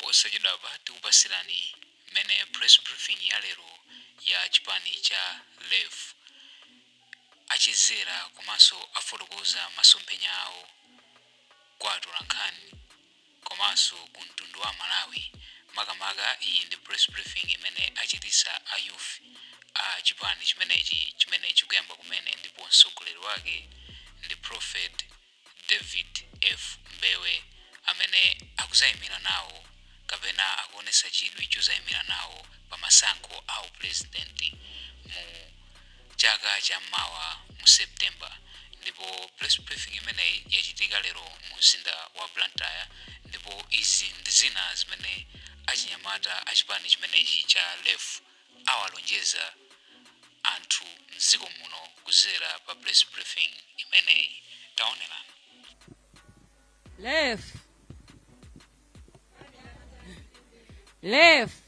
Posachedwapa tikupasirani mmene press briefing ya lero ya chipani cha LEF achezera komanso afotokoza masomphenya awo kwa atolankhani komanso ku mtundu wa Malawi. Makamaka iyi ndi press briefing imene achitisa a youth a chipani chimenechi chimene chikuyamba kumene, ndipo mtsogoleri wake ndi Prophet David F Mbewe, amene akuzayimira nawo kapena akuonesa chidwi chozayimira nawo pa masankho a upresident mu chaka cha mawa mu September. Ndipo press briefing imeneyi yachitika lero mu mzinda wa Blantyre, ndipo izi ndi zina zimene achinyamata achipani chimenechi cha LEF awalonjeza anthu mdziko muno kuzera pa press briefing imeneyi. Taonerani. Left. Left.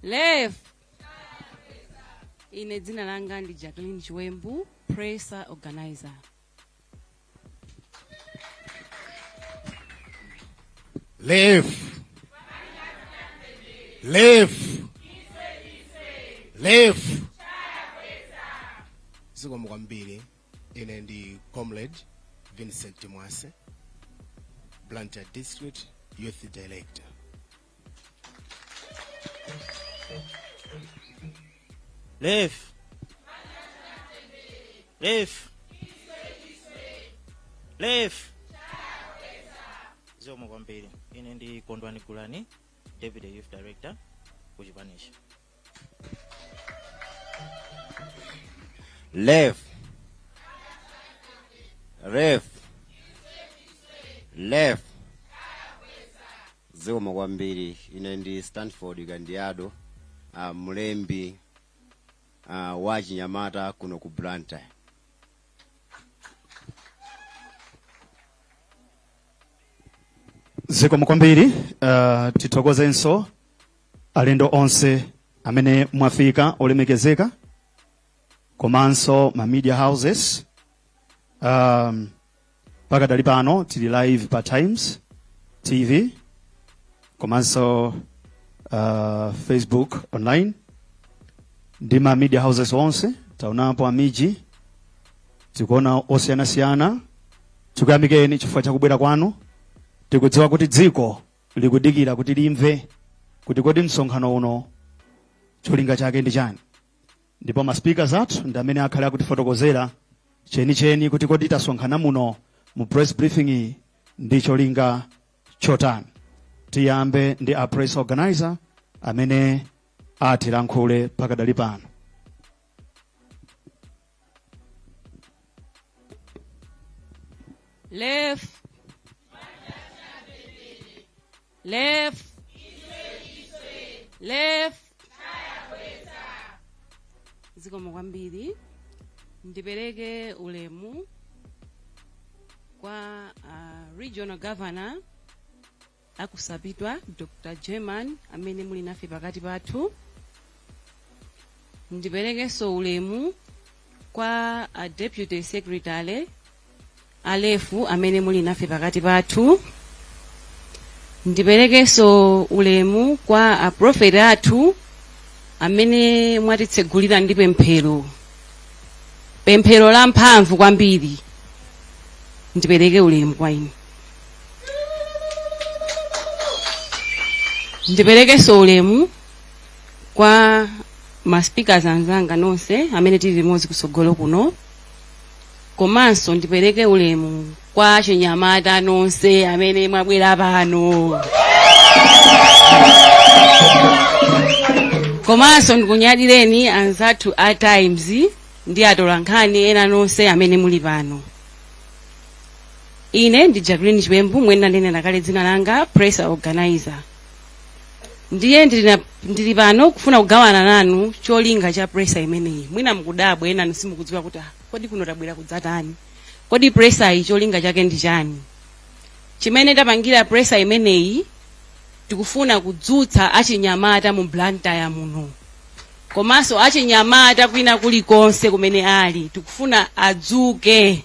Left. Ine dzina langa ndi Jacqueline Chiwembu, presser organizer. Left. Left. Left. Zikomo kwambiri. Ine ndi Comrade Vincent Mwase, Blantyre District Youth Director. Left. Left. Left. Zikomo kwambiri. Ine ndi Kondwani Gulani, Deputy Youth Director ku chipanichi. Left. Left. Left. Zikomo kwambiri. Ine ndi Stanford Kandiado, mlembi wa chinyamata kuno ku Blantyre. Zikomo kwambiri. Tithokozenso alendo onse amene mwafika olemekezeka, komanso ma media houses. Pakadali pano tili live pa Times TV komanso Facebook online ndi ma media houses onse. Taonapo amiji, tikuona osiyanasiyana. Tikuyamikeni chifukwa chakubwera kwanu. Tikudziwa kuti dziko likudikira kuti limve kuti kodi msonkhano uno cholinga chake ndi chani, ndipo ma speakers athu ndi amene akhale akutifotokozera chenicheni kuti kodi tasonkhana muno mu press briefing iyi ndi cholinga chotani. Tiyambe ndi a press organizer amene atilankhule pakadali pano. Left. Left. Left. Zikomo kwambiri. Ndipereke ulemu kwa regional governor akusapitwa Dr. German amene muli nafe pakati pathu. Ndiperekenso ulemu kwa a deputy secretary a LEF amene muli nafe pakati pathu. Ndiperekenso ulemu kwa a prophet athu amene mwatitsegulira ndi pemphero, pemphero la mphamvu kwambiri. Ndipereke ulemu kwa inu. Ndiperekenso ulemu kwa ma speakers anzanga nonse amene tili limodzi kutsogolo kuno, komanso ndipereke ulemu kwa achinyamata nonse amene mwabwera pano, komanso ndikunyadireni anzathu a Times ndi atolankhani ena nonse amene muli pano. Ine ndi Jacqueline Chiwembu, mwene ndanena kale dzina langa, press organizer. Ndiye ndili pano kufuna kugawana nanu cholinga cha presser imeneyi. Mwina mukudabwa, ena simukudziwa kuti kodi kuno tabwera kudzatani, kodi presser iyi cholinga chake ndi chani? Chimene tapangira presser imeneyi, tikufuna kudzutsa achinyamata mu Blantyre muno, komanso achinyamata kwina kulikonse kumene ali. Tikufuna adzuke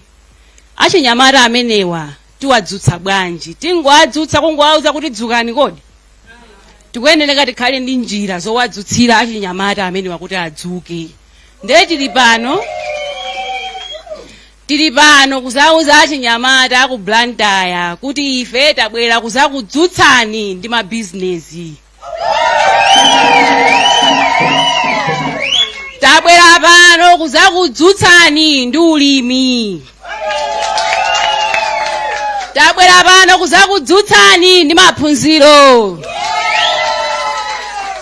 achinyamata amenewa. Tiwadzutsa bwanji? Tingoadzutsa kungowauza kuti dzukani? Kodi tikuyenera tikhale ndi njira zowadzutsira achinyamata amene wakuti adzuke? Ndiye tili pano kuzauza achinyamata aku Blantyre kuti ife tabwera kuzakudzutsani ndi mabizinesi. Tabwera pano kuzakudzutsani ndi ulimi. Tabwera pano kuzakudzutsani ndi maphunziro.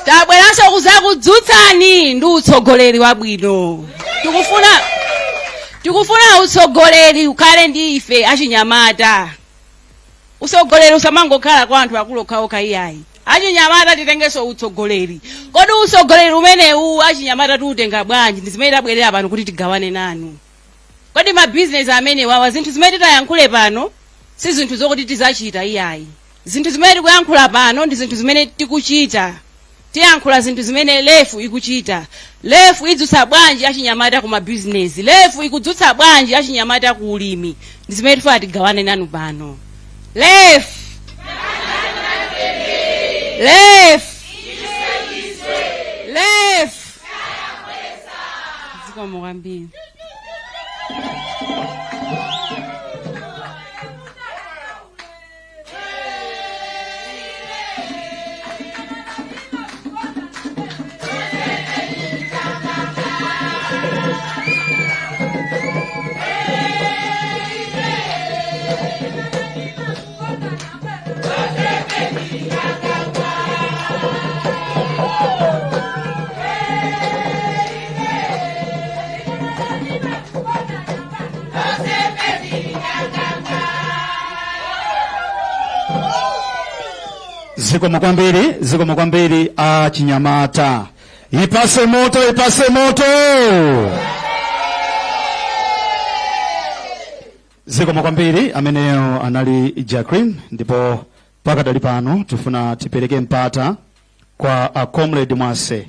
Tabweranso kuzakudzutsani ndi utsogoleri wabwino. Tikufuna utsogoleri ukhale ndi ife achinyamata. Utsogoleri usamangokhala kwa anthu akulu okhaokha, iyayi. Achinyamata titengenso utsogoleri. Kodi utsogoleri umenewu achinyamata tiutenga bwanji? Ndi zimene tabwerera pano kuti tigawane nanu. Kodi mabizinesi amene wawa, zinthu zimene titayankhule pano si zinthu zokuti tizachita, iyayi. Zinthu zimene tikuyankhula pano ndi zinthu zimene tikuchita. Tiyankhula zinthu zimene LEF ikuchita. LEF idzutsa bwanji achinyamata ku mabizinesi? LEF ikudzutsa bwanji achinyamata ku ulimi? Ndi zimene tifuna tigawane nanu pano. LEF, LEF, LEF! Zikomo kwambiri. Zikomo kwambiri, zikomo kwambiri achinyamata. Ipase moto, ipase moto! Zikomo kwambiri. Ameneyo anali Jacqueline. Ndipo pakadali pano tifuna tipereke mpata kwa a Comrade Mwase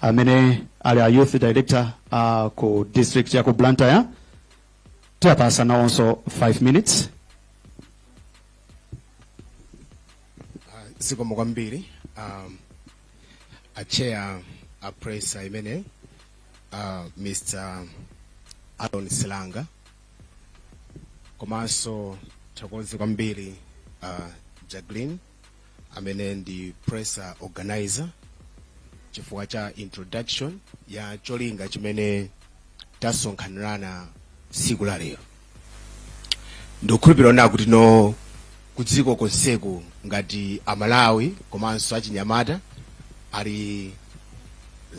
amene ali a youth director ku district ya ku Blantyre. Tiyapasa nawonso 5 minutes. Zikomo kwambiri a chair a presser imene, Mr Aaron Silanga, komanso thokoze kwambiri Jacqueline amene ndi presser organizer chifukwa cha introduction ya cholinga chimene tasonkhanirana tsiku la lero. Ndikukhulupirira kuti no kudziko konseku ngati Amalawi komanso achinyamata ali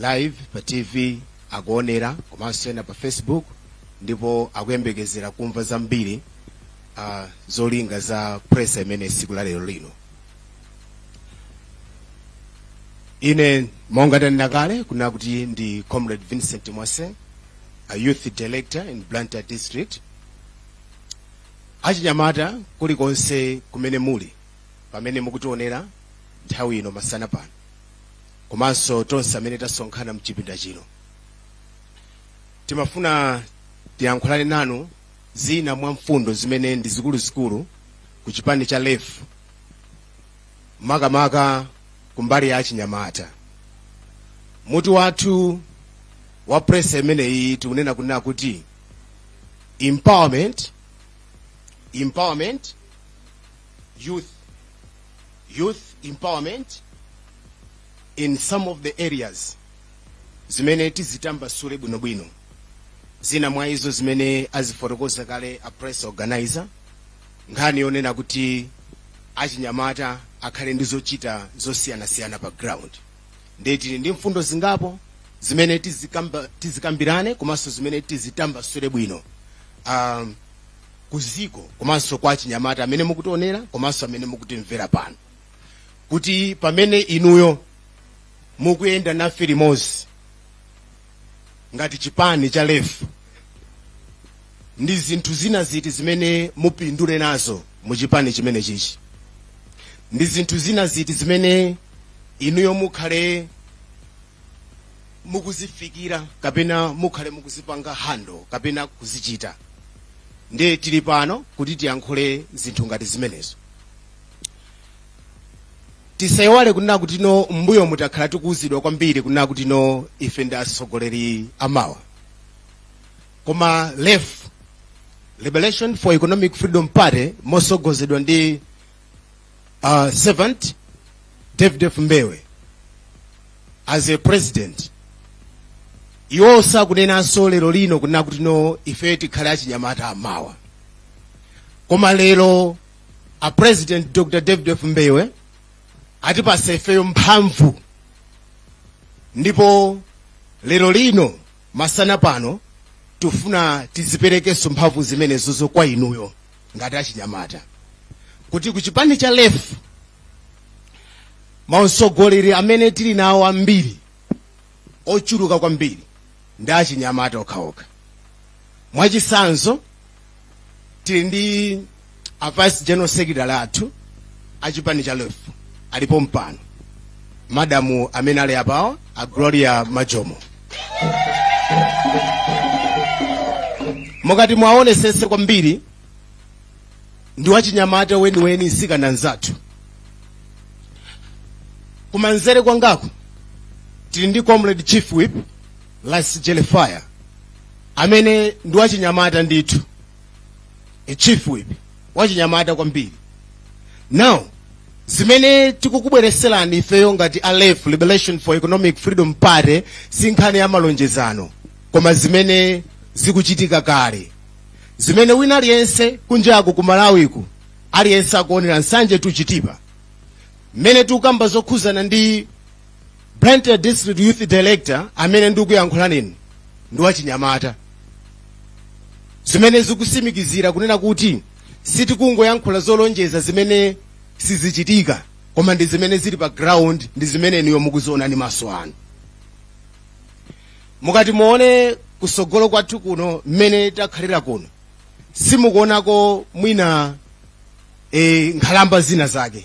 live pa TV akuonera, komanso ena pa Facebook, ndipo akuyembekezera kumva zambiri zolinga za presser imene tsiku la lero lino. Ine monga tanena kale kunena kuti ndi Comrade Vincent Mwase, a youth director in Blantyre District. Achinyamata kulikonse kumene muli, pamene mukutionera nthawi ino masana pano, komanso tonse amene tasonkhana mchipinda chino, timafuna tiyankhulane nanu zina mwa mfundo zimene ndi zikuluzikulu ku chipani cha LEF, makamaka kumbali ya achinyamata. Mutu wathu wa presser imeneyi tikunena kuti empowerment youth, youth empowerment in some of the areas zimene tizitambasule bwinobwino. Zina mwa izo zimene azifotokoza kale a press organizer, nkhani yonena kuti achinyamata akhale ndi zochita zosiyanasiyana pa ground. Ndiye tili ndi mfundo zingapo zimene tizikambirane komanso zimene tizitambasule bwino kuziko komanso kwa achinyamata amene mukutionera komanso amene mukutimvera pano, kuti pamene inuyo mukuyenda nafe limodzi ngati chipani cha LEF, ndi zinthu zina ziti zimene mupindule nazo mu chipani chimene chichi, ndi zinthu zina ziti zimene inuyo mukhale mukuzifikira kapena mukhale mukuzipanga handle kapena kuzichita. Ndiye tili pano kuti tiyankhule zinthu ngati zimenezo. Tisayiwale kunena kuti no, mbuyo mutakhala tikuwuzidwa kwambiri kunena kuti no, ife ndi atsogoleri amawa. Koma LEF, Liberation for Economic Freedom Party, mosogozedwa ndi servant David F. Mbewe as a president, iwo sakunenanso lero lino kunena kuti no, ife tikhale achinyamata amawa. Koma lero a President Dr. David F. Mbewe atipasa ifeyo mphamvu, ndipo lero lino masana pano tifuna tiziperekenso mphamvu zimenezozo kwa inuyo ngati achinyamata, kuti ku chipani cha LEF mautsogoleri amene tili nawo ambiri, ochuluka kwambiri, ndi achinyamata okhaokha. Mwachisanzo, tili ndi a vice general secretary athu achipani cha LEF alipo mpano, madamu amene ali apawa, a Gloria Majomo. Mukati mwaonesese kwambiri, ndi wachinyamata weniweni, msikana nzathu. Kumanzere kwangako tili ndi comrade chief whip Las Jelefire, amene ndi wachinyamata ndithu, a chief whip wachinyamata kwambiri. Now, zimene tikukubwereserani ifeyo ngati a LEF, Liberation for Economic Freedom Party, si nkhani ya malonjezano, koma zimene zikuchitika kale, zimene wina aliyense kunjaku ku Malawiku aliyense akuonera. Nsanje tuchitipa, mmene tikukamba zokhuzana ndi Blantyre District Youth Director amene ndikuyankhula nenu ndi wachinyamata, zimene zikusimikizira kunena kuti sitikungoyankhula zolonjeza zimene sizichitika, koma ndi zimene zili pa ground, ndi zimene inuyo mukuziona ndi maso anu. Mukati muone kusogolo kwathu kuno, mmene takhalira kuno, simukuonako mwina nkhalamba zina zake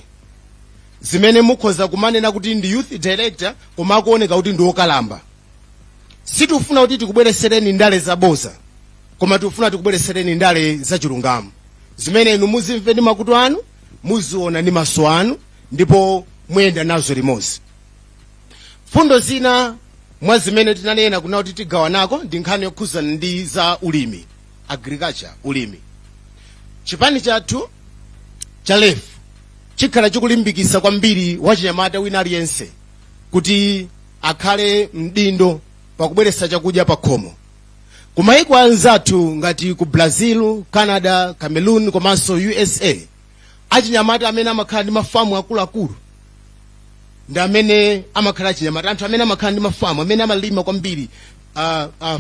zimene mukhoza kumanena kuti ndi youth director koma akuoneka kuti ndi wokalamba. Sitikufuna kuti tikubweresereni ndale zaboza, koma tikufuna tikubweresereni ndale zachilungamo zimene inu muzimve ndi makutu anu, muziona ndi maso anu, ndipo muyenda nazo limodzi. Fundo zina mwa zimene tinanena kuna kuti tigawanako ndi nkhani yokhuzana ndi za ulimi, agriculture, ulimi. Chipani chathu cha LEF chikhala chikulimbikitsa kwambiri wachinyamata wina aliyense kuti akhale mdindo pakubweretsa chakudya pa khomo. Kumayiko anzathu ngati ku Brazil, Canada, Cameroon komanso USA, achinyamata amene amakhala ndi mafamu akuluakulu ndi amene amakhala achinyamata. Anthu amene amakhala ndi mafamu, amene amalima kwambiri,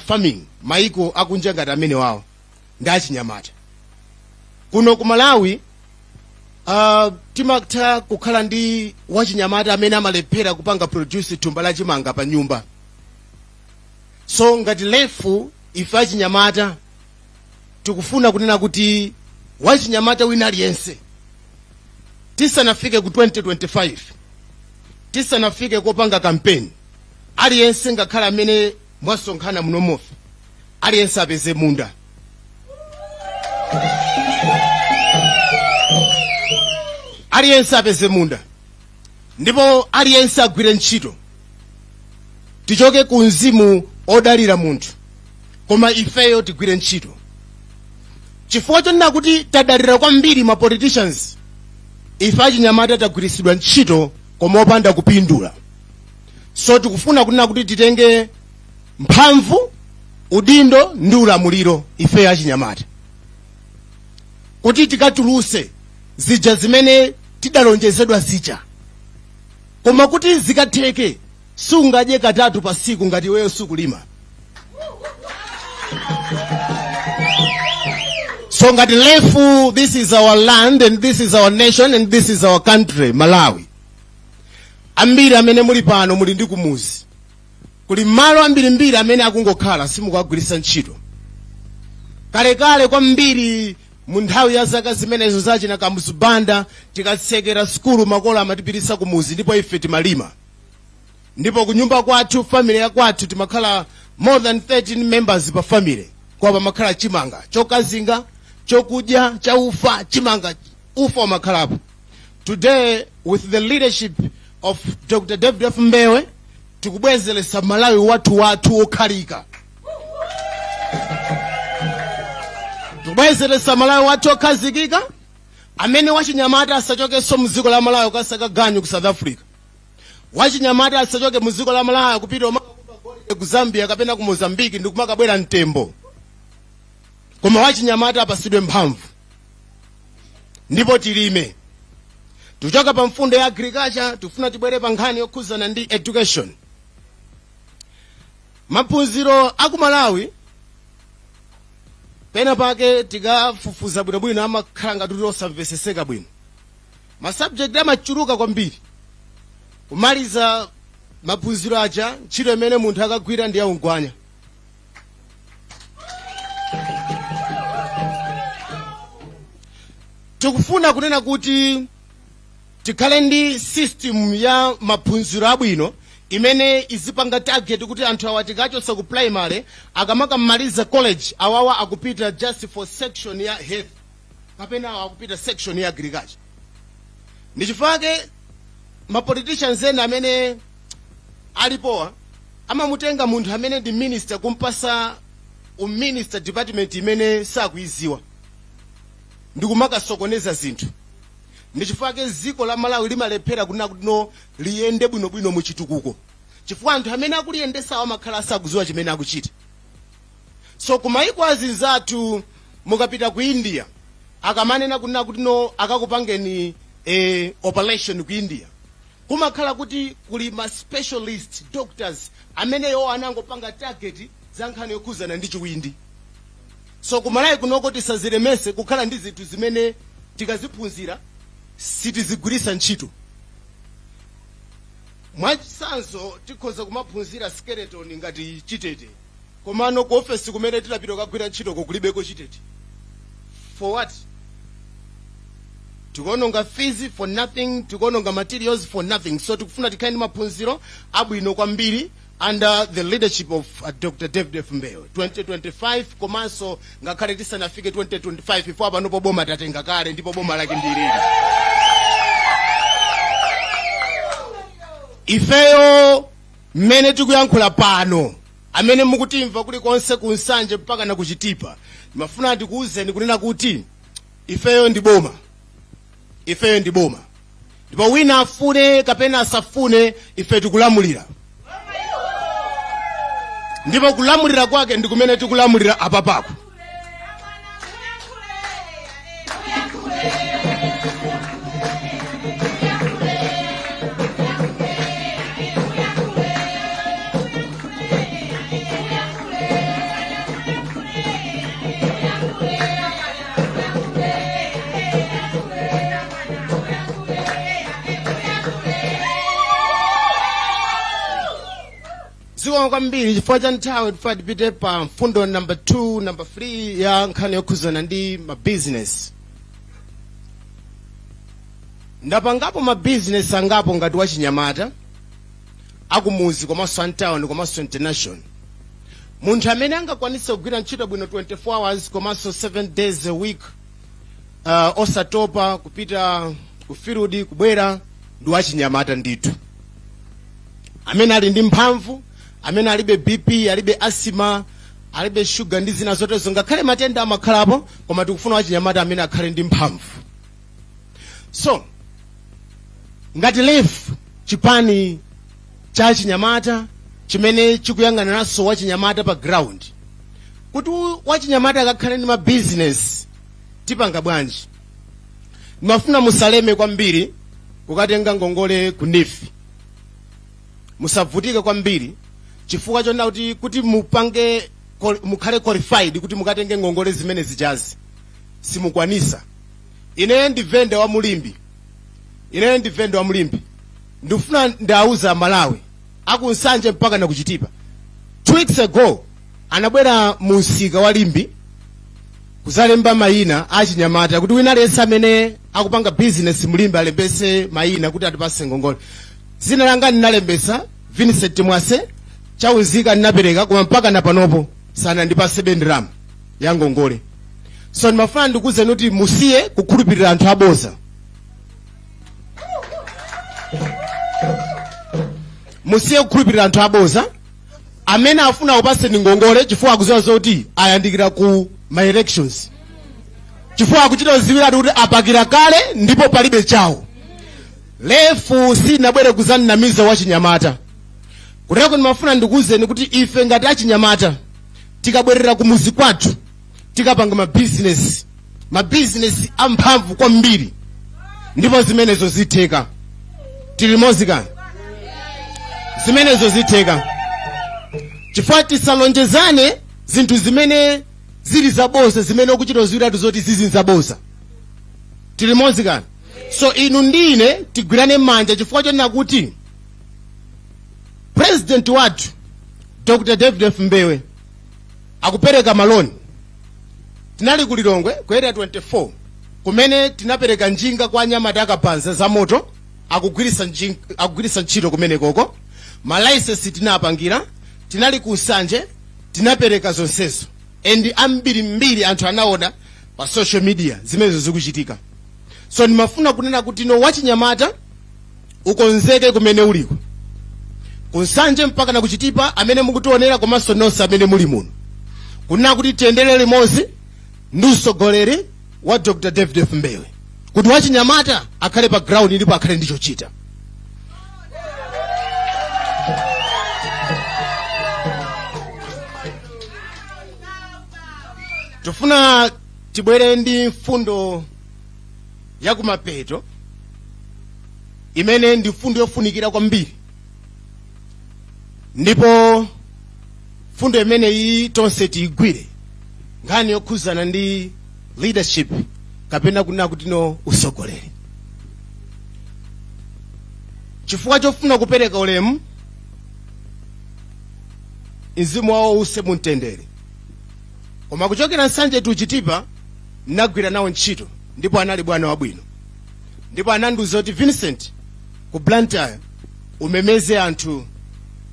farming, maiko akunja ngati amene wawo ndi achinyamata. Kuno ku Malawi timatha kukhala ndi wachinyamata amene amalephera kupanga produce thumba la chimanga pa nyumba. So ngati LEF, ife achinyamata tikufuna kunena kuti wachinyamata wina aliyense, tisanafike ku 2025, tisanafike kopanga kampeni, aliyense, ngakhale amene mwasonkhana munomofe, aliyense apeze munda, aliyense apeze munda, ndipo aliyense agwire ntchito. Tichoke ku mzimu odalira munthu, koma ifeyo tigwire ntchito, chifukwa chonena kuti tadalira kwambiri ma politicians. Ife achinyamata tagwiritsidwa ntchito koma opanda kupindula. So tikufuna kunena kuti titenge mphamvu, udindo ndi ulamuliro ifeyo achinyamata, kuti tikatuluse zija zimene tidalonjezedwa zija. Koma kuti zikatheke, sungadye katatu pa siku ngati iweyo sukulima. So ngati LEF, this is our land and this is our nation and this is our country, Malawi. Ambiri amene muli pano muli ndi kumuzi, kuli malo ambirimbiri amene akungokhala, simukuwagwiritsa ntchito. Kalekale kwambiri, mu nthawi ya zaka zimenezo zachina Kamuzubanda, tikatsekera sukulu makolo amatipititsa kumuzi, ndipo ife timalima. Ndipo kunyumba kwathu, family ya kwathu, timakhala more than 13 members pa family, kwa pamakhala chimanga chokazinga. Chokudya cha ufa, chimanga, ufa umakhalapo. Today, with the leadership of Dr David F Mbewe, tikubwezeretsa Malawi wathu wathu okhalika. Tikubwezeretsa Malawi wathu okhazikika, amene wachinyamata asachokenso mdziko la Malawi kukasaka ganyu ku South Africa. Wachinyamata asachoke mdziko la Malawi kupita kumakakumba golide ku Zambia kapena ku Mozambique ndi kumakabwera mtembo, koma wachinyamata apasidwe mphamvu ndipo tilime. Tuchoka pa mfundo ya agriculture, tifuna tibwere pa nkhani yokhuzana ndi education. Maphunziro aku Malawi, pena pake tikafufuza bwinobwino, amakhala ngati kuti osamveseseka bwino. Ma subject amachuluka kwambiri. Kumaliza maphunziro aja, ntchito imene munthu akagwira ndi yaungwanya. Tikufuna kunena kuti tikhale ndi system ya maphunziro abwino imene izipanga target kuti anthu awa tikachotsa ku primary, akamakamaliza college, awawa akupita just for section ya health kapena awa akupita section ya agriculture. Ndi chifukwa ma politicians ena amene alipowa amamutenga munthu amene ndi minister kumpasa uminister department imene sakuiziwa ndikumakasokoneza zinthu. Ndi chifukwa dziko la Malawi limalephera kunena kuti no, liyende bwinobwino muchitukuko, chifukwa anthu amene akuliyendesawo amakhala asakuziwa chimene akuchita. So kumayiko azinzathu, mukapita ku India, akamanena kunena kuti no, akakupangeni operation ku India, kumakhala kuti kuli ma specialist doctors ameneyo anangopanga target za nkhani yokhuzana ndi chiwindi. So kumalawi kunoko tisazilemese kukhala ndi zinthu zimene tikaziphunzira sitizigwiritsa ntchito. Mwachitsanzo, tikhoza kumaphunzira skeleton ngati chitete, komano ku ofesi kumene tidapita kukagwira ntchitoko kulibeko chitete. For what? Tikuononga fees for nothing, tikuononga materials for nothing. So tikufuna tikhale ndi maphunziro abwino kwambiri under the leadership of Dr David F Mbewe 2025, komanso ngakhale tisanafike 2025, ifo panopo boma tatenga kale ndipo boma lake ndilili. Ifeyo mmene tikuyankhula pano, amene mukutimva kulikonse ku Nsanje mpaka na kuchitipa, ndimafuna ndikuwuzeni kunena kuti ifeyo ndi boma, ifeyo ndi boma, ndipo wina afune kapena asafune, ife tikulamulira, ndipo kulamulira kwake ndi kumene tikulamulira apapako. Zikomo kwambiri. Chifukwa cha nthawi, tifuna tipite pa mfundo number 2, number 3 ya nkhani yokhuzana ndi mabizinesi. Ndapangapo mabizinesi angapo ngati wachinyamata akumuzi komanso amtown komanso international. Munthu amene angakwanitse kugwira ntchito bwino 24 hours komanso 7 days a week, osatopa, kupita ku field, kubwera, ndi wachinyamata ndithu amene ali ndi mphamvu, amene alibe BP, alibe asthma, alibe shuga ndi zina zotezo. Ngakhale matenda amakhalapo, koma tikufuna wachinyamata amene akhale ndi mphamvu. So ngati LEF, chipani cha chinyamata chimene chikuyang'aniranso wachinyamata pa ground, kuti wachinyamata akakhale ndi mabizinesi, tipanga bwanji? Ndimafuna musaleme kwambiri kukatenga ngongole ku NEEF. Musavutike kwambiri, chifukwa chonena kuti mupange mukhale qualified kuti mukatenge ngongole zimene zijazi, simukwanisa. Ine ndi venda wa mulimbi, ine ndi venda wa mulimbi. Ndikufuna ndauza Malawi akunsanje mpaka na kuchitipa, 2 weeks ago anabwera mu msika wa Limbi kuzalemba mayina achinyamata kuti wina aliyense amene akupanga business mulimbi alembese mayina kuti atipase ngongole. Zina langa ndinalembesa, Vincent Mwase. Chaunzika ndinapereka, koma mpaka na panopo sanandipase ndalama ya ngongole. So ndimafuna ndikuwuzeni kuti musiye kukhulupirira anthu aboza, musiye kukhulupirira anthu aboza amene afuna kupaseni ngongole chifukwa akuziwa zoti ayandikira ku ma elections, chifukwa akuchita kuziwiratu kuti apakira kale ndipo palibe chawo. LEF sinabwere kuzanamiza wachinyamata. Kuteko ndimafuna ndikuwuzeni kuti ife ngati achinyamata tikabwerera kumuzi kwathu tikapanga mabizinesi, mabizinesi amphamvu kwambiri, ndipo zimenezo zitheka. Tili limodzi kani? Zimenezo zitheka chifukwa tisalonjezane zinthu zimene zili zaboza, zimene ukuchita kuziwiratu zoti zizi nzaboza. Tili limodzi kani? So inu ndi ine tigwirane manja, chifukwa chonena kuti president wathu Dr David F Mbewe akupereka maloni. Tinali ku Lilongwe ku Area 24 kumene tinapereka njinga kwa anyamata akabanza za moto, akugwirisa ntchito kumene koko, malaisensi tinapangira. Tinali ku Nsanje, tinapereka zonsezo, and ambirimbiri anthu anaona pa social media zimenezo zikuchitika. So ndimafuna kunena kuti no, wachinyamata ukonzeke kumene uliko, kunsanje mpaka na kuchitipa, amene mukutionera komanso nonse amene muli muno, kunena kuti tiyendere limodzi ndi usogoleri wa Dr David F Mbewe, kuti wachinyamata akhale pa ground ndipo akhale ndi chochita. Tifuna tibwere ndi mfundo ya kumapeto imene ndi mfundo yofunikira kwambiri, ndipo mfundo imeneyi tonse tiyigwire, nkhani yokhuzana ndi leadership kapena kunena kuti no, usogoleri. Chifukwa chofuna kupereka ulemu, mzimu wawo use mumtendere, koma kuchokera Nsanje to Chitipa nagwira nawo ntchito, ndipo anali bwana wabwino, ndipo anandiwuza kuti, "Vincent, ku Blantyre umemeze anthu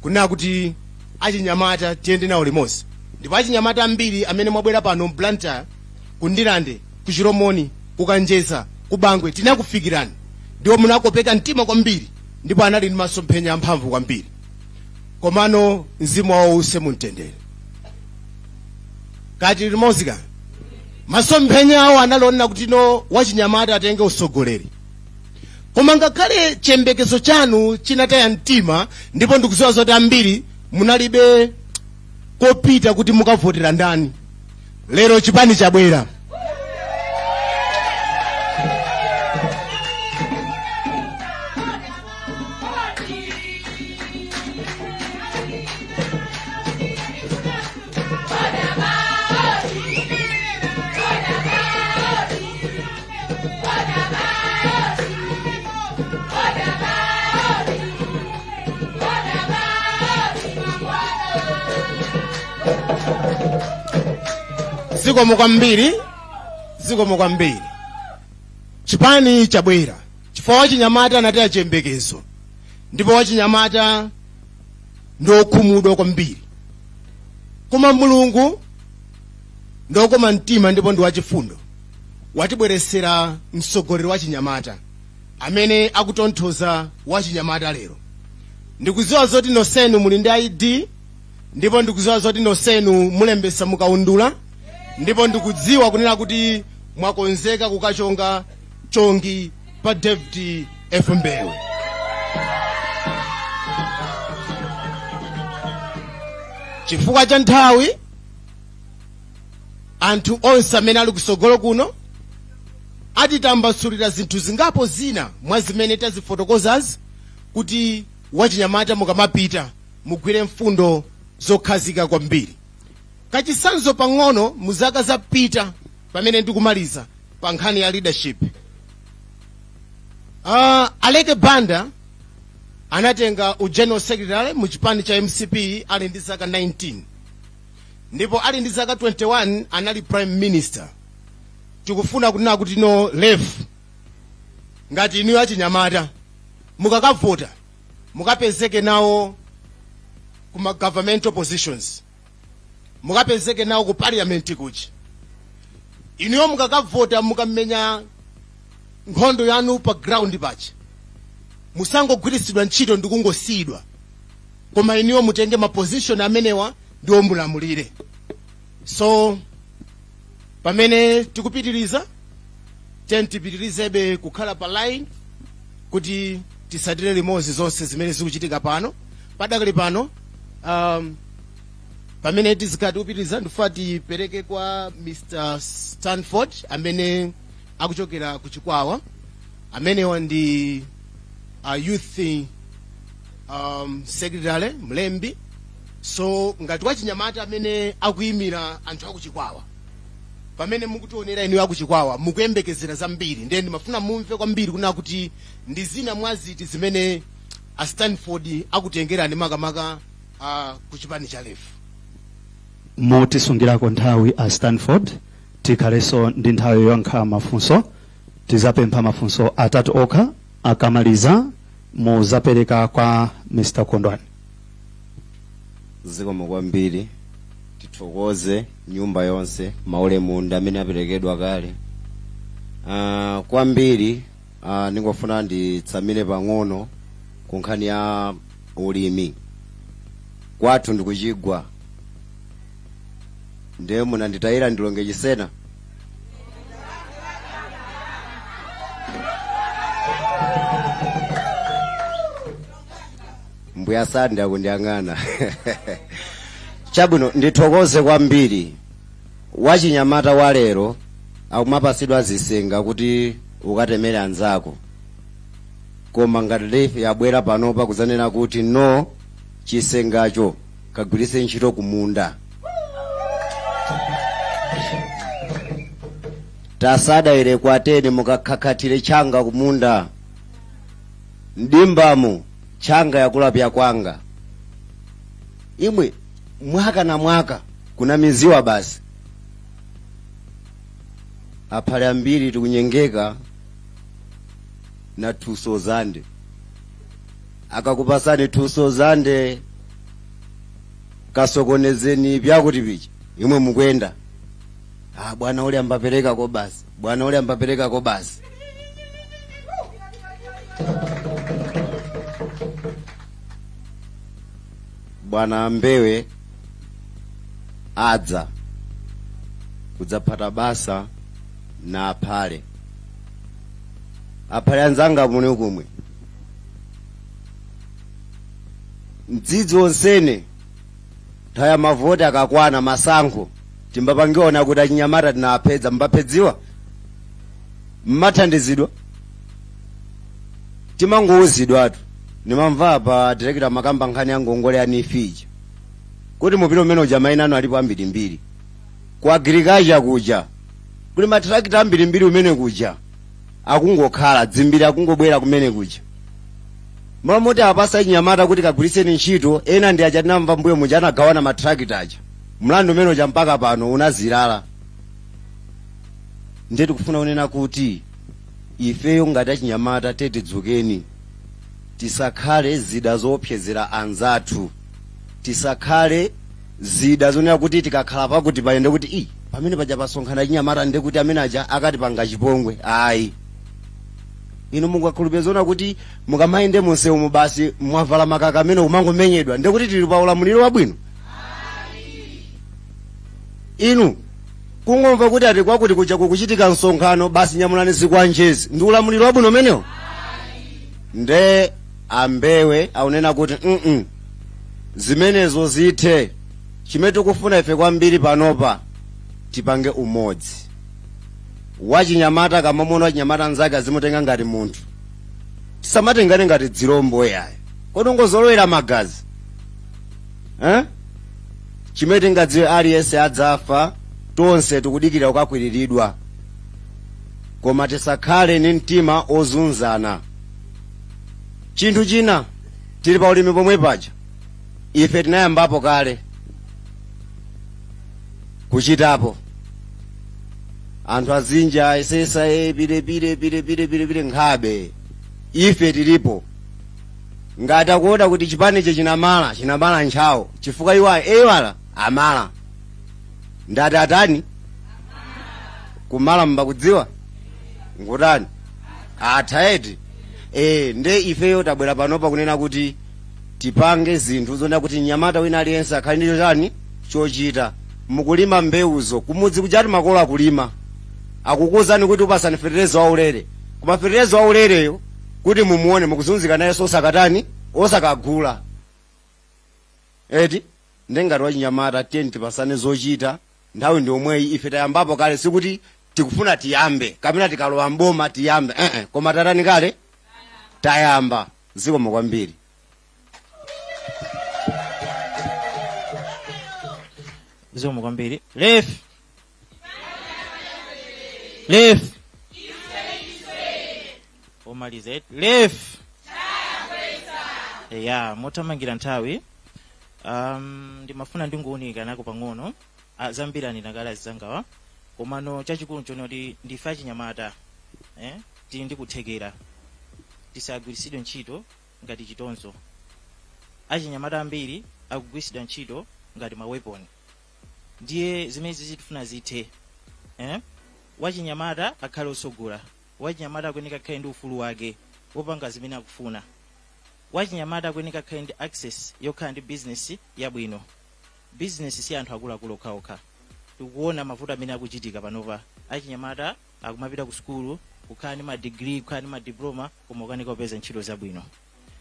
kunena kuti achinyamata tiyende nawo limodzi." Ndipo achinyamata ambiri amene mwabwera pano m'Blantyre, ku Ndirande, ku Chilomoni, ku Kanjeza, ku Bangwe, tinakufikirani ndipo munakopeka mtima kwambiri, ndipo anali ndi masomphenya amphamvu kwambiri. Komano mzimu wawo use mumtendere. Kati limodzi ka masomphenya awo analonena kuti no, wachinyamata atenge usogoleri. Koma ngakhale chiyembekezo chanu chinataya mtima, ndipo ndikudziwa zoti ambiri munalibe kopita kuti mukavotera ndani, lero chipani chabwera. Zikomo kwambiri, zikomo kwambiri. Chipani chabwera chifukwa wachinyamata anataya chiyembekezo, ndipo wachinyamata ndiokhumudwa kwambiri. Koma Mulungu ndokoma mtima ndipo ndi wachifundo, watibweresera mtsogoleri wa chinyamata amene akutonthoza wachinyamata lero. Ndikudziwa zoti nonsenu muli ndi ID, ndipo ndikudziwa zoti nonsenu mulembesa mukaundula, ndipo ndikudziwa kunena kuti mwakonzeka kukachonga chongi pa David F Mbewe. Chifukwa cha nthawi, anthu onse amene ali kusogolo kuno atitambasulira zinthu zingapo zina mwa zimene tazifotokozazi, kuti wachinyamata mukamapita mugwire mfundo zokhazika kwambiri. Kachisanzo pang'ono, mu zaka zapita, pamene ndikumaliza pa nkhani ya leadership, Aleke Banda anatenga u general secretary mu chipani cha MCP ali ndi zaka 19, ndipo ali ndi zaka 21 anali prime minister. Tikufuna kunena kuti no, LEF, ngati inuyo achinyamata mukakavota mukapezeke nawo kuma governmental positions, mukapezeke nawo ku parliament kuchi. Inuyo mukakavota, mukamenya nkhondo yanu pa ground pacha, musangogwiritsidwa ntchito ndi kungosiyidwa, koma inuyo mutenge ma position amenewa ndiwo mulamulire. So pamene tikupitiriza, tipitirizebe kukhala pa line kuti tisatire limodzi zonse zimene zikuchitika pano. Padakali pano, pamene tizikhala tikupitiriza, ndifuna tipereke kwa Mr Stanford amene akuchokera ku Chikwawa. Amenewa ndi youth secretary, mlembi. So ngati wachinyamata amene akuyimira anthu akuchikwawa, pamene mukutionera inu akuchikwawa mukuyembekezera zambiri, ndiye ndimafuna mumve kwambiri kuna kuti ndi zina mwa ziti zimene a Stanford akutengerani makamaka ku chipani cha LEF. Motisungirako nthawi a Stanford, tikhalenso ndi nthawi yoyankha mafunso. Tizapempha mafunso atatu okha, akamaliza muzapereka kwa Mr Kondwani. Zikomo kwambiri. Tithokoze nyumba yonse, maulemu ndi amene aperekedwa kale. Kwambiri ndingofuna nditsamire pang'ono ku nkhani ya ulimi. Kwathu ndikuchigwa, ndiye munanditayira ndilonge chisena. Mbuya sande akundiyang'ana. Chabwino, ndithokoze kwambiri. Wachinyamata wa lero akumapasidwa zisenga kuti ukatemere anzako, koma ngati LEF yabwera panopa kuzanena kuti no, chisengacho kagwiritse ntchito kumunda. Tasadaire kwatene mukakhakhathire changa kumunda, mdimbamo changa yakulapya kwanga imwe mwaka na mwaka kuna miziwa basi. Aphale ambiri tikunyengeka na thuso zande. Akakupasani thuso zande, kasokonezeni byakuti picha imwe mukwenda, ah, bwana ule ambapereka ko basi, bwana ule ambapereka ko basi. Bwana Mbewe adza kudzaphata basa na aphale. Aphale anzanga, muni kumwe mdzidzi wonsene nthawi ya mavoti akakwana, masankho, timbapangiona kuti achinyamata tinawapedza. Mbaphedziwa, mmathandizidwa, timangowuzidwatu. Nimamva pa director makamba nkhani ya ngongole ya NEEF ija kuti mupira umene uja mayina anu alipo ambirimbiri. Ku agriculture kuja kuli matrakita ambirimbiri umene kuja akungokhala dzimbiri, akungobwera kumene kuja malo moti apasa achinyamata kuti kagwiritseni ntchito. Ena ndi aja tinamva mbuyo muja anagawana matrakita aja, mlandu umene uja mpaka pano unazilala. Ndiye tikufuna kunena kuti ifeyo ngati achinyamata tetidzukeni, tisakhale zida zoopsezera anzathu, tisakhale zida zonena kuti tikakhala pakuti payende kuti i pamene paja pasonkhana achinyamata ndiye kuti amene aja akatipanga chipongwe. Ayi, inu mungakhulupirira zoona kuti mukamayende munsewu basi mwavala makaka amene kumangomenyedwa, ndiye kuti tili pa ulamuliro wabwino? Inu kungomva kuti ati kwakuti kuja kukuchitika msonkhano, basi nyamulani zikwanjezi, ndi ulamuliro wabwino umenewo? Nde ambewe akunena kuti zimenezo zithe. Chimene tikufuna ife kwambiri panopa, tipange umodzi. Wachinyamata kamamuona wachinyamata anzake azimutenga ngati munthu, tisamatengane ngati dzirombo yayi. Kodi ungozolowera magazi, eh? Chimene tingadziwe, aliyense adzafa, tonse tikudikira kukakwiriridwa, koma tisakhale ni mtima ozunzana. Chinthu china, tili pa ulimi pomwe paja, ife tinayambapo kale kuchitapo. Anthu azinja ayesesa e pile pile pile pile pile pile nkhabe. Ife tilipo. Ngati akuona kuti chipanichi chinamala, chinamala ntchawo, chifukwa iwo ewala amala ndati atani. Kumala mbakudziwa ngutani atha eti. Nde ifeyo tabwera panopa kunena kuti tipange zinthu zonena kuti mnyamata wina aliyense akhale ndicho chani chochita. Mukulima mbewuzo kumudzi kujati makolo akulima, akukuwuzani kuti upasani fetereza waulere, koma fetereza waulereyo kuti mumuone mukuzunzika nayenso, osakatani, osakagula eti. Ndengati wachinyamata, tiyeni tipasane zochita. Nthawi ndi omweyi. Ife tayambapo kale, sikuti tikufuna tiyambe kapena tikalowa mboma tiyambe, koma tatani kale, tayamba. Zikomo kwambiri. Zikomo kwambiri. Lef, lef, omaliza eti lef ya mothamangira nthawi. Ndimafuna ndinguwunika nako pang'ono. Zambiri anena azangawa, komano chachikulu nchone kuti ndife achinyamata, eh? Tili ndi kuthekera, tisagwiritsidwe ntchito ngati chitonzo. Achinyamata ambiri akugwiritsidwa ntchito ngati ma weapon, ndiye zimene zizitifuna zithe, eh? Wachinyamata akhale osogola. Wachinyamata akuyeneka akhale ndi ufulu wake wopanga zimene akufuna. Wachinyamata akuyeneka akhale ndi access yokhala ndi business yabwino. Business si anthu akuluakulu okhaokha. Tikuona mavuto amene akuchitika panopa. Achinyamata akumapita ku sukulu, kukhala ndi ma degree, kukhala ndi ma diploma, koma kukanika kupeza ntchito zabwino.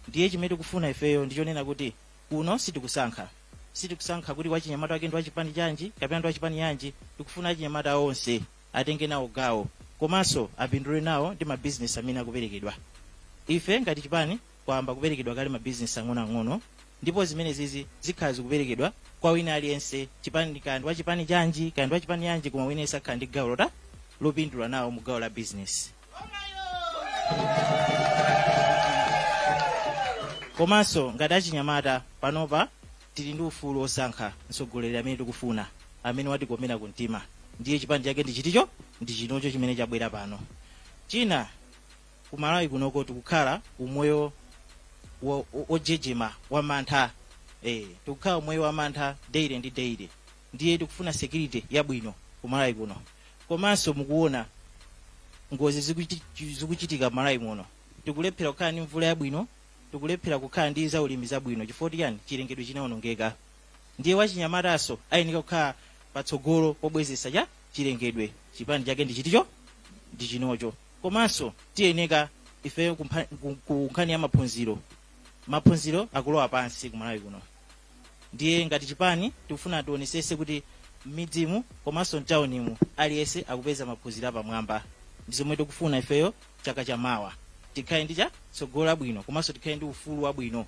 Ndiye chimene tikufuna ifeyo ndichonena kuti kuno sitikusankha, sitikusankha kuti wachinyamata wake ndi wachipani chanji kapena ndi wachipani yanji. Tikufuna achinyamata onse atenge nawo gawo komanso apindule nawo ndi mabizinesi amene akuperekedwa. Ife ngati chipani kwayamba kuperekedwa kale mabizinesi ang'onoang'ono, ndipo zimene zizi zikhala zikuperekedwa kwa wina aliyense, chipani kaya ndi wachipani chanji, kaya ndi wachipani yanji, koma wina aliyense akhala ndi gawo lota lopindula nawo mu gawo la business. Komanso ngati achinyamata panopa tili ndi ufulu osankha mtsogoleri amene tikufuna, amene watikomera kumtima, ndiye chipani chake ndi chiticho, ndi chinocho chimene chabwera pano. China, ku Malawi kunoko tikukhala umoyo ojejema wa mantha, tikukhala umoyo wa mantha daily ndi daily. Ndiye tikufuna security yabwino ku Malawi kuno. Komanso mukuona ngozi zikuchitika Malawi muno. Tikulephera kukhala ndi mvula yabwino, tikulephera kukhala ndi zaulimi zabwino. Chifukwa chiyani? Chilengedwe chinawonongeka. Ndiye wachinyamataso ayenera kukhala patsogolo pobwezesa cha chilengedwe. Chipani chake ndi chiticho, ndi chinocho. Komanso tiyeneka ifeyo ku nkhani ya maphunziro, maphunziro akulowa pansi ku Malawi kuno. Ndiye ngati chipani tikufuna tionesese kuti m'midzimu komanso mtaunimu aliyense akupeza maphunziro apamwamba. Ndi zomwe tikufuna ifeyo. Chaka chamawa tikhale ndi cha tsogolo labwino, komanso tikhale ndi ufulu wabwino,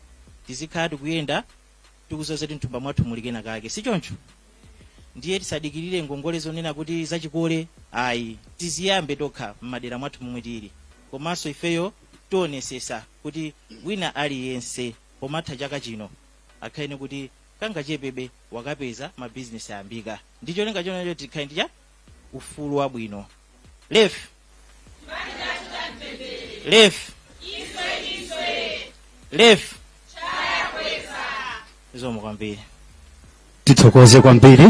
tizikhala tikuyenda tikuzoza kuti mthumba mwathu muli kena kake, si choncho? Ndiye tisadikirire ngongole zonena kuti zachikole, ayi, tiziyambe tokha m'madera mwathu momwe tili. Komanso ifeyo tionesesa kuti wina aliyense pomatha chaka chino akhale kuti kangachepebe wakapeza, mabizinesi ayambika, ndi cholinga chonecho tikhale ndi cha ufulu wabwino. Lef, lef, lef! Zikomo kwambiri. Tithokoze kwambiri.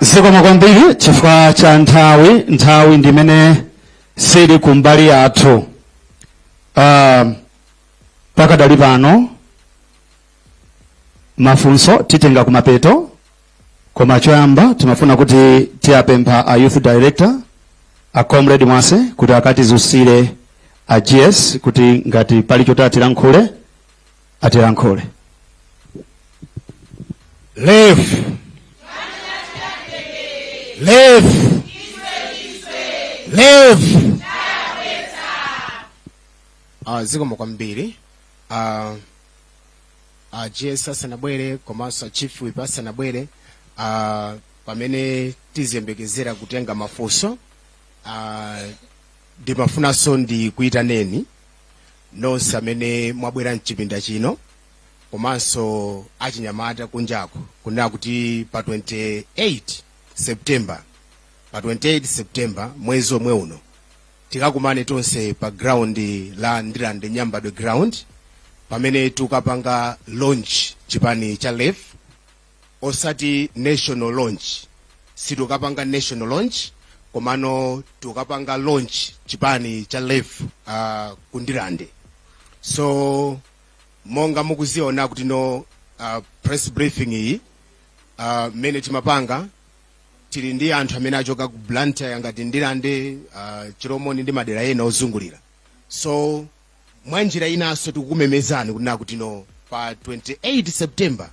Zikomo kwambiri. Chifukwa cha nthawi, nthawi ndimene sili kumbali yathu, pakadali pano mafunso titenga kumapeto, koma choyamba timafuna kuti tiyapempha a youth director, a Comrade Mwase, kuti akatizusire a GS kuti ngati pali choti atilankhule, atilankhule. Left. Left. Left. Zikomo kwambiri. GS asanabwere komanso chief whip asanabwere, pamene tiziyembekezera kutenga mafunso, ndimafunanso ndikuyitaneni Nonse amene mwabwera mchipinda chino komanso achinyamata kunjaku, kunena kuti pa 28 September, pa 28 September mwezi omwe uno, tikakumane tonse pa ground la Ndirande, Nyambadwe ground, pamene tikapanga launch chipani cha LEF. Osati national launch, sitikapanga national launch, komano tikapanga launch chipani cha LEF ku Ndirande. So monga mukuziona kuti no press briefing iyi mmene timapanga, tili ndi anthu amene achoka ku Blantyre ngati Ndirande, Chilomoni ndi madera ena ozungulira. So mwanjira inanso tikukumemezani kunena kuti no, pa 28 September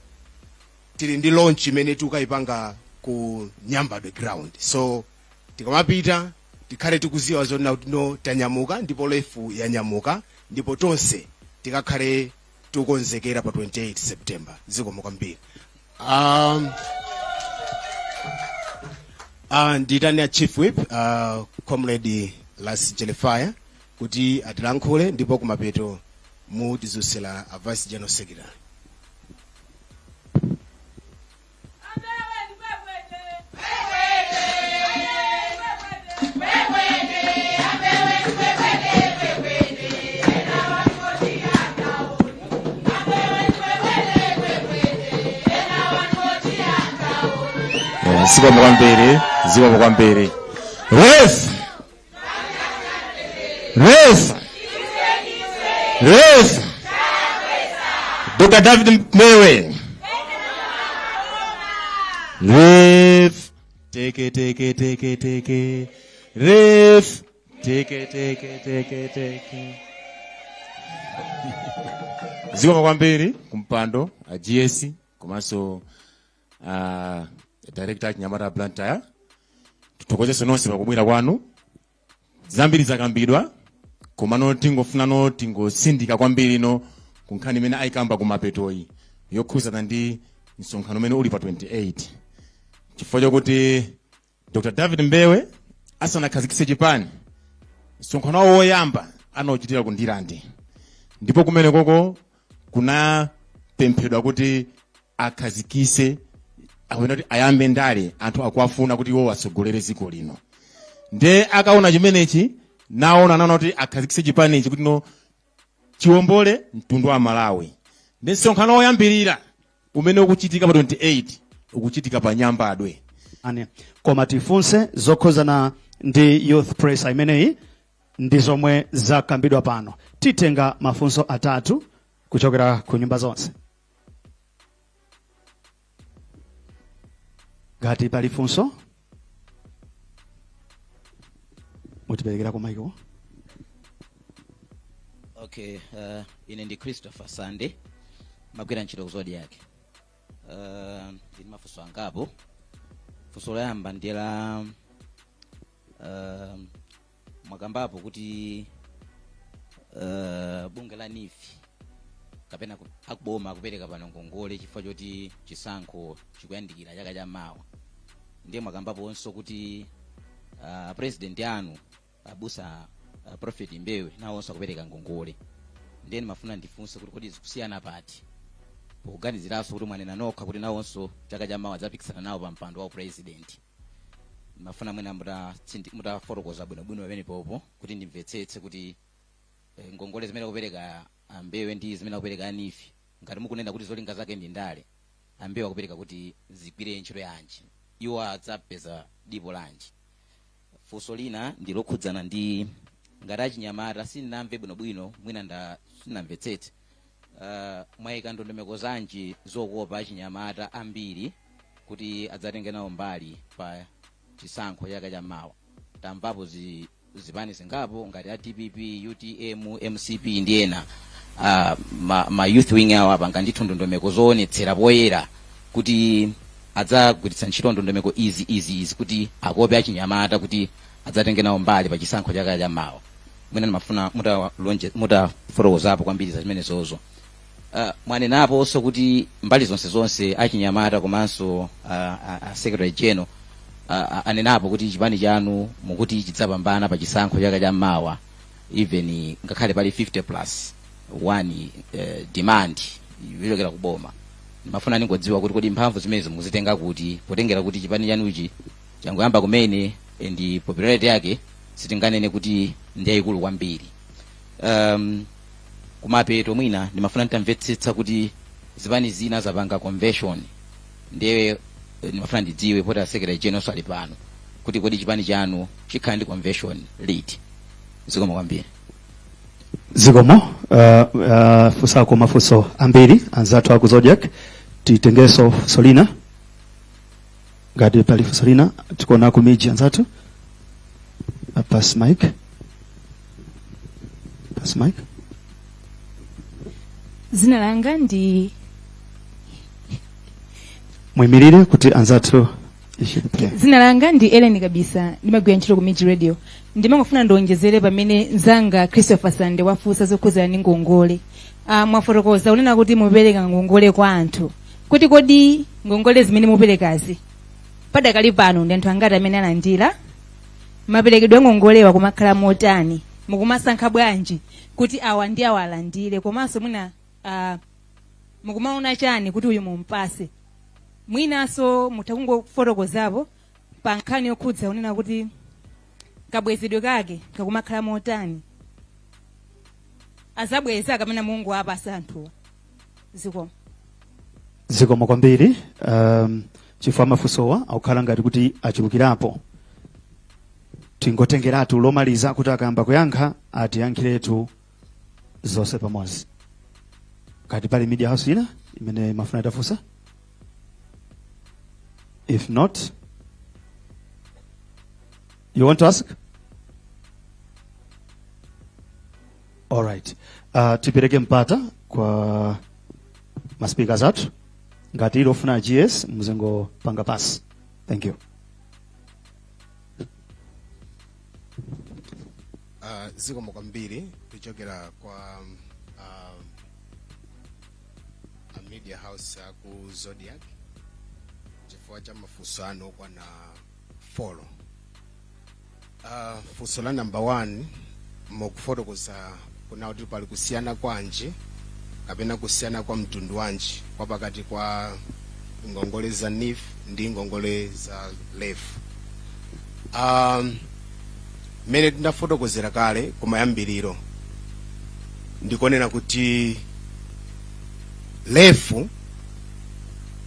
tili ndi launch imene tikayipanga ku Nyambadwe ground. So tikamapita tikhale tikuziwa zonena kuti no, tanyamuka ndipo LEF yanyamuka, ndipo tonse tikakhale tikukonzekera pa 28 September. Zikomo kwambiri. Nditani a chief whip, Comrade Las Jelefaya, kuti atilankhule, ndipo kumapeto mutizusira a vice general secretary. Zikomo kwambiri, zikomo kwambiri. Ref, ref, ref! Dr David Mbewe, ref! Teke teke teke teke, ref! Teke teke teke teke. Zikomo kwambiri kumpando a GS komanso director achinyamata Blantyre. Tithokozenso nonse pakubwera kwanu. Zambiri zakambidwa, komano tingofunano tingosindika kwambiri no ku nkhani imene ayikamba kumapetoyi yokhuzana ndi msonkhano umene uli pa 28, chifukwa chokuti Dr David Mbewe asanakhazikitse chipani, msonkhano wawo woyamba anauchitira ku Ndirande, ndipo kumene koko kunapemphedwa kuti akhazikise, akupena kuti ayambe ndale, anthu akuwafuna kuti iwo atsogolere dziko lino. Nde akaona chimenechi naona naona kuti akhazikise chipanichi kuti no, chiwombole mtundu wa Malawi. Ndi msonkhano woyambirira umene ukuchitika pa 28 ukuchitika pa Nyambadwe. Ane. Koma tifunse zokhuzana ndi youth press imeneyi ndi zomwe zakambidwa pano. Titenga mafunso atatu kuchokera ku nyumba zonse. Ngati pali funso, mutiperekera ku maiko. Okay, ine ndi Christopher Sande, magwira ntchito ku Zodiak. Ndili mafunso angapo. Funso loyamba ndi la mwakambapo kuti bungwe la NEEF kapena akuboma akupereka pano ngongole chifukwa choti chisankho chikuyandikira chaka cha mawa. Ndiye mwakambaponso kuti president anu, abusa Prophet Mbewe, nawonso akupereka ngongole. Ndiye ndimafuna ndifunse kuti kodi zikusiyana pati, poganiziranso kuti mwanena nokha kuti nawonso chaka cha mawa adzapikisana nawo pa mpando wa president? Mafuna mwina mutafotokoza bwinobwino pamenepopo kuti ndimvetsetse kuti ngongole zimene akupereka Ambewe ndi zimene akupereka a NEEF, ngati mukunena kuti zolinga zake ndi ndale, Ambewe akupereka kuti zigwire ntchito yanji, iwo adzapeza dipo lanji? Funso lina ndi lokhudzana ndi ngati achinyamata, sindinamve bwinobwino, mwina nda sindinamvetsetse, mwayika ndondomeko zanji zokopa achinyamata ambiri kuti adzatenge nawo mbali pa chisankho chaka cha mawa? Tamvapo zipani zingapo ngati a DPP, UTM, MCP ndi ena, ma youth wing awo apanga ndithu ndondomeko zoonetsera poyera kuti adzagwiritsa ntchito ndondomeko izi, izi, izi kuti akope achinyamata kuti adzatenge nawo mbali pa chisankho chaka cha mawa. Mwina ndimafuna mutafotokozapo kwambiri za zimenezozo. Mwanenaponso kuti mbali zonse zonse achinyamata komanso secretary general anenapo kuti chipani chanu mukuti chidzapambana pa chisankho chaka cha mawa. Even ngakhale pali 50 plus 1 demand yochokera kuboma, ndimafuna ningodziwa kuti kodi mphamvu zimenezo muzitenga kuti, potengera kuti chipani chanuchi changoyamba kumene ndi popularity yake sitinganene kuti ndi yayikulu kwambiri. Kumapeto mwina ndimafuna nditamvetsetsa kuti zipani zina zapanga convention, ndiye ndimafuna ndidziwe, poti a secretary general ali pano, kuti kodi chipani chanu chikhala ndi convention liti? Zikomo kwambiri. Zikomo. Funsako mafunso ambiri anzathu aku Zodiak. Titengenso funso lina ngati pali funso lina. Tikuona ku MIJ anzathu. Pass mic, pass mic. Zina langa ndi Muyimirire kuti anzathu ishilipire. Zina langa ndi Ellen Kabisa, ndimagwira ntchito ku MIJ Radio. Ndimangofuna ndionjezere pamene mzanga Christopher Sande wafunsa zokhuzana ndi ngongole. Mwafotokoza kunena kuti mupereka ngongole kwa anthu, kuti kodi ngongole zimene muperekazi padakali pano ndi anthu angati amene alandira? Maperekedwe a ngongolewa kumakhala motani? Mukumasankha bwanji kuti awa ndi awa alandire? Komanso mwina mukumaona chani kuti uyu mumpase? Mwinanso mutha kungofotokozapo pa nkhani yokhudza kunena kuti kabwezedwe kake kakumakhala motani, azabweza kapena Mulungu apasa anthuwa? Zikomo. Zikomo kwambiri. Chifukwa mafunsowa akukhala ngati kuti achulukirapo, tingotengeratu lomaliza kuti akayamba kuyankha atiyankhiretu zonse pamodzi. Ngati pali media house ina imene imafuna itafunsa, if not, you want to ask? All right. Tipereke mpata kwa ma speakers athu. Ngati ili ofuna GS, muzingopanga pass. Thank you. Zikomo kwambiri kuchokera kwa a media house aku Zodiak chifukwa cha mafunso anu okwana 4. Funso la number 1, mukufotokoza kuna kuti pali kusiyana kwanji kapena kusiyana kwa mtundu wanji kwa pakati kwa ngongole za NEEF ndi ngongole za LEF. Mmene tinafotokozera kale kumayambiriro, ndikonena kuti LEF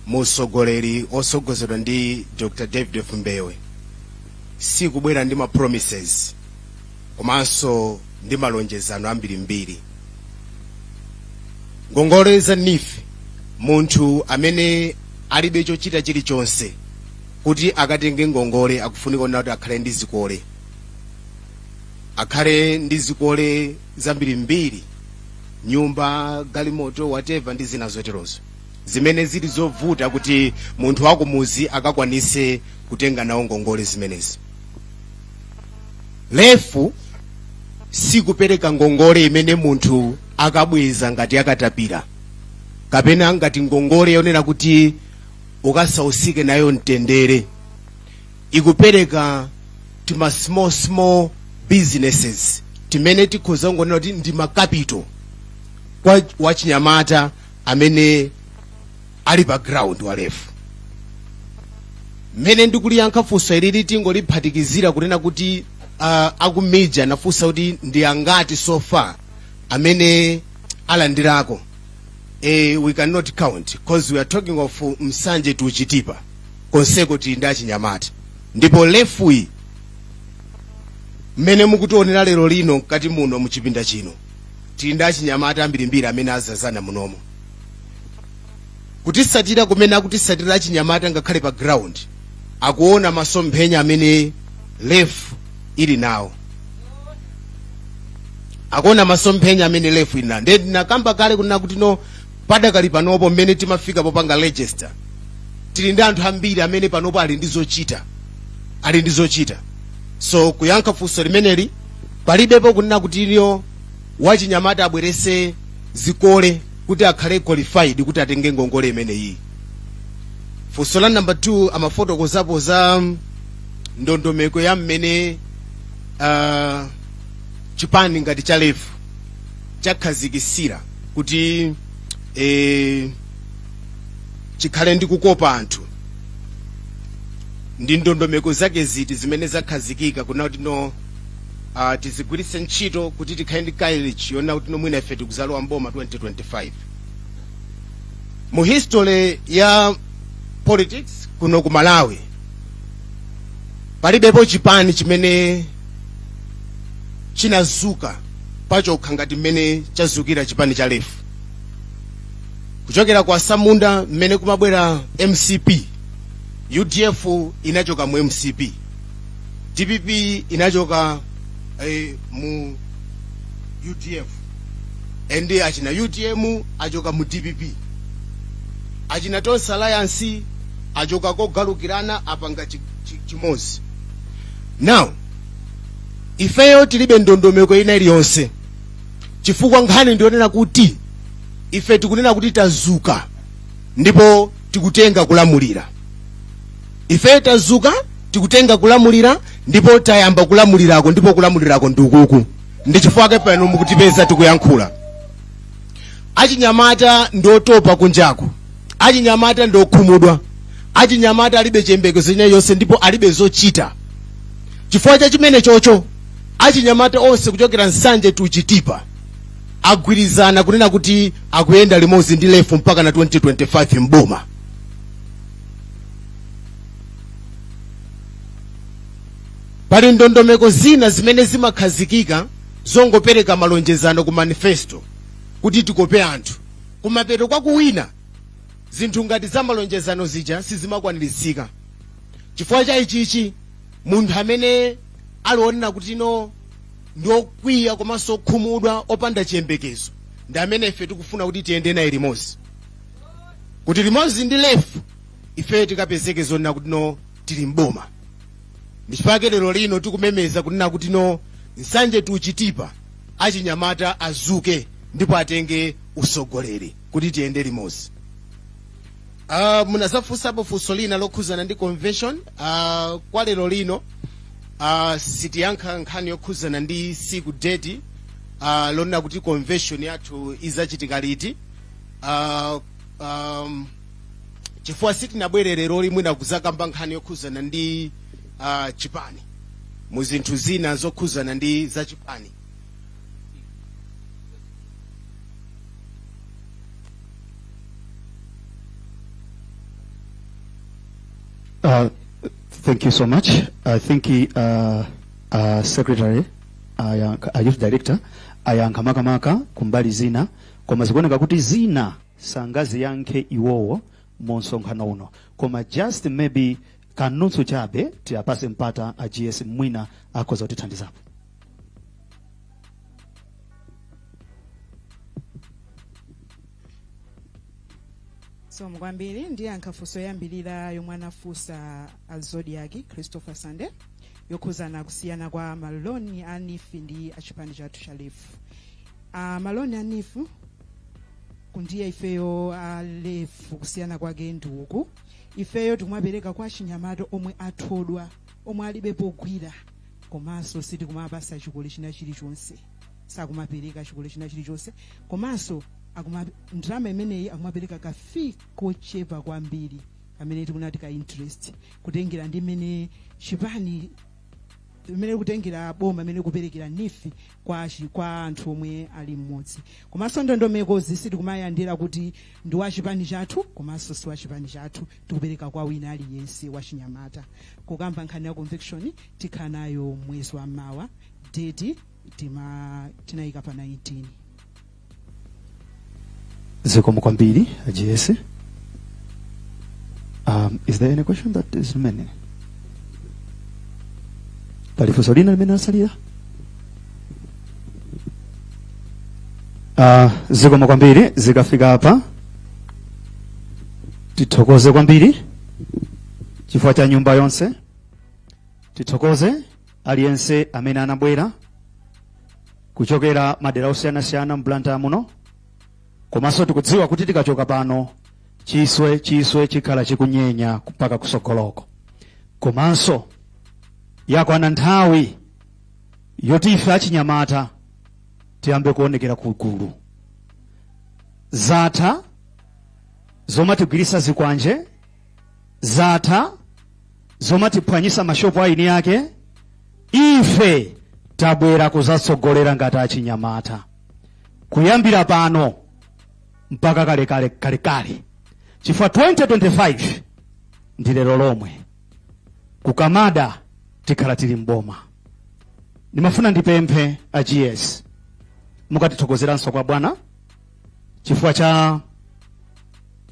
musogoleri osogozedwa ndi Dr David Mbewe sikubwera ndi ma promises komanso ndi malonjezano ambirimbiri. Ngongole za NEEF, munthu amene alibe chochita chilichonse kuti akatenge ngongole akufunika kuona kuti akhale ndi zikole, akhale ndi zikole zambirimbiri, nyumba, galimoto, whatever, ndi zina zoterozo, zimene zili zovuta kuti munthu wakumuzi akakwanise kutenga nawo ngongole zimenezi. LEF sikupereka ngongole imene munthu akabweza ngati akatapira kapena ngati ngongole yonena kuti ukasausike nayo mtendere. Ikupereka tima small small businesses timene tikhoza kungonena kuti ndi ma capital kwa wachinyamata amene ali pa ground wa LEF. Mmene ndikuliyankha funso ilili, tingoliphatikizira kunena kuti aku MIJ anafunsa kuti ndi angati so far amene alandirako. We cannot count because we are talking of Nsanje to Chitipa, konseko tili ndi achinyamata. Ndipo LEF-yi, mmene mukutionera lero lino mkati muno muchipinda chino, tili ndi achinyamata ambirimbiri amene azazana munomo kutisatira. Kumene akutisatira achinyamata ngakhale pa ground akuona masomphenya amene LEF ili nawo, akuona masomphenya amene LEF ili nawo. Ndiye ndinakamba kale kunena kuti no, padakali panopo mmene timafika popanga register, tili ndi anthu ambiri amene panopo ali ndi zochita, ali ndi zochita. So kuyankha funso limeneli, palibepo kunena kuti iliyo wachinyamata abwerese zikole kuti akhale qualified kuti atenge ngongole imeneyi. Funso la number 2, amafotokozapo za ndondomeko ya mmene chipani ngati cha LEF chakhazikisira kuti chikhale ndi kukopa anthu, ndi ndondomeko zake ziti zimene zakhazikika kuna kuti no tizigwiritse ntchito kuti tikhale ndi courage yona kuti no mwina ife tikuzalowa mboma 2025? Mu history ya politics kuno ku Malawi, palibepo chipani chimene chinazuka pachokha ngati mmene chazukira chipani cha LEF. Kuchokera kwa Samunda, mmene kumabwera MCP, UDF inachoka mu MCP, DPP inachoka mu UDF, and achina UTM achoka mu DPP, achina Tonse Alliance achoka kogalukirana, apanga chimodzi. Now ifeyo tilibe ndondomeko ina iliyonse, chifukwa nkhani ndionena kuti ife tikunena kuti tazuka ndipo tikutenga kulamulira. Ife tazuka, tikutenga kulamulira, ndipo tayamba kulamulirako, ndipo kulamulirako ndi ukuku. Ndi chifukwa pano mukutipeza tikuyankhula. Achinyamata ndiotopa kunjaku, achinyamata ndiokhumudwa, achinyamata alibe chiyembekezo china ndipo alibe zochita. Chifukwa cha chimene chocho, achinyamata onse kuchokera Nsanje to Chitipa agwirizana kunena kuti akuyenda limodzi ndi LEF mpaka na 2025 mboma. Pali ndondomeko zina zimene zimakhazikika zongopereka malonjezano ku manifesto kuti tikope anthu. Kumapeto kwa kuwina, zinthu ngati za malonjezano zija sizimakwaniritsidwa. Chifukwa cha ichichi, munthu amene alionera kuti no ndi okwiya komanso okhumudwa, opanda chiyembekezo, ndi amene ife tikufuna kuti tiyende naye limodzi, kuti limodzi ndi LEF ife tikapezeke zonena kuti no tili mboma. Ndichifukwa lero lino tikumemeza kunena kuti no Nsanje to Chitipa achinyamata azuke ndipo atenge usogoleri kuti tiyende limodzi. Munazafunsapo funso lina lokhuzana ndi convention. Kwa lero lino sitiyankha nkhani yokhuzana ndi siku, date lonena kuti convention yathu izachitika liti, chifukwa sitinabwere lero limwina kuzakamba nkhani yokhuzana ndi chipani mu zinthu zina zokhuzana ndi zachipani. Thank you so much. I think Secretary, Youth Director, ayankha makamaka kumbali zina, koma zikuoneka kuti zina sangaziyankhe iwowo mu msonkhano uno, koma just maybe kanunso chabe tiyapase mpata a GS, mwina akhoza kutithandizapo. So kwambiri ndiyankha funso yoyambirira yomwe anafunsa a Zodiak, Christopher Sunday, yokhuzana kusiyana kwa maloni a NEEF ndi achipani chathu cha LEF. Maloni a NEEF kundiye ifeyo a LEF, kusiyana kwake ndi uku: ifeyo tikumapereka kwa achinyamata omwe athodwa, omwe alibe pogwira, komanso sitikumapasa chikole china chilichonse, sakumapereka chikole china chilichonse, komanso ndalama imeneyi akumapereka ka fee kochepa kwambiri kamene tikunati ka interest, kutengera ndi mmene chipani imene kutengera boma imene kuperekera NEEF kwa anthu omwe ali mmodzi. Komanso ndondomekozi sitikumayandira kuti ndi wa chipani chathu komanso si wa chipani chathu, tikupereka kwa wina aliyense wachinyamata. Kukamba nkhani ya convention, tikhala nayo mwezi wa mawa, date tinayika pa 19. Zikomo kwambiri, GS. Is there any question that is remaining? Pali funso lina limene lasalira? Zikomo kwambiri. Zikafika apa, tithokoze kwambiri chifukwa cha nyumba yonse. Tithokoze aliyense amene anabwera kuchokera madera osiyanasiyana m'Blantyre muno, komanso tikudziwa kuti tikachoka pano chiswe chiswe chikhala chikunyenya mpaka kusogoloko. Komanso yakwana nthawi. Yoti ife achinyamata tiyambe kuonekera ku gulu. Zatha zomatigwirisa zikwanje, zatha zomatiphwanyisa mashopu aini yake. Ife tabwera kuzatsogolera ngati achinyamata kuyambira pano mpaka kalekale kalekale, chifukwa 2025 ndi lero lomwe kukamada tikhala tili mboma. Ndimafuna ndipemphe a GS, mukatithokozeranso kwa bwana chifukwa cha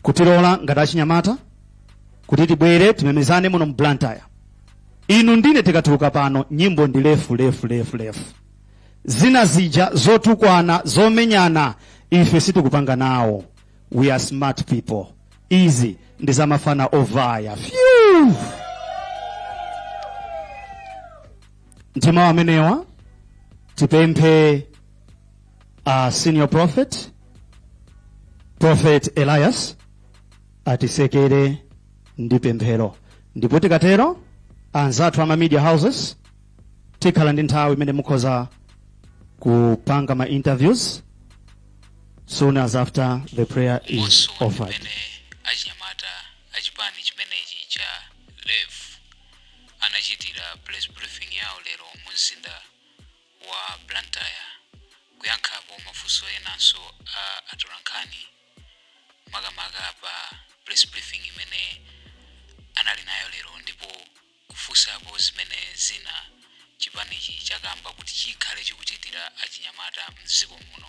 kutilola ngati achinyamata kuti tibwere timemezane muno mu Blantyre. Inu ndine tikatuluka pano, nyimbo ndi lefu lefu lefu lefu. Zina zija zotukwana, zomenyana, ife sitikupanga nawo. We are smart people. Izi ndi zamafana ovaya. Phew! Mtima amenewa tipemphe a senior prophet, Prophet Elias, atitsekere ndi pemphero, ndipo tikatero anzathu ama media houses tikhala ndi nthawi imene mukhoza kupanga ma interviews soon as after the prayer is Umonso offered. Mmene achinyamata achipani chimenechi cha LEF anachitira press briefing yawo lero mu mzinda wa Blantyre, kuyankhapo mafunso enanso a atolankhani makamaka pa press briefing imene anali nayo lero, ndipo kufunsapo zimene zina chipanichi chakamba kuti chikhale chikuchitira achinyamata mdziko muno.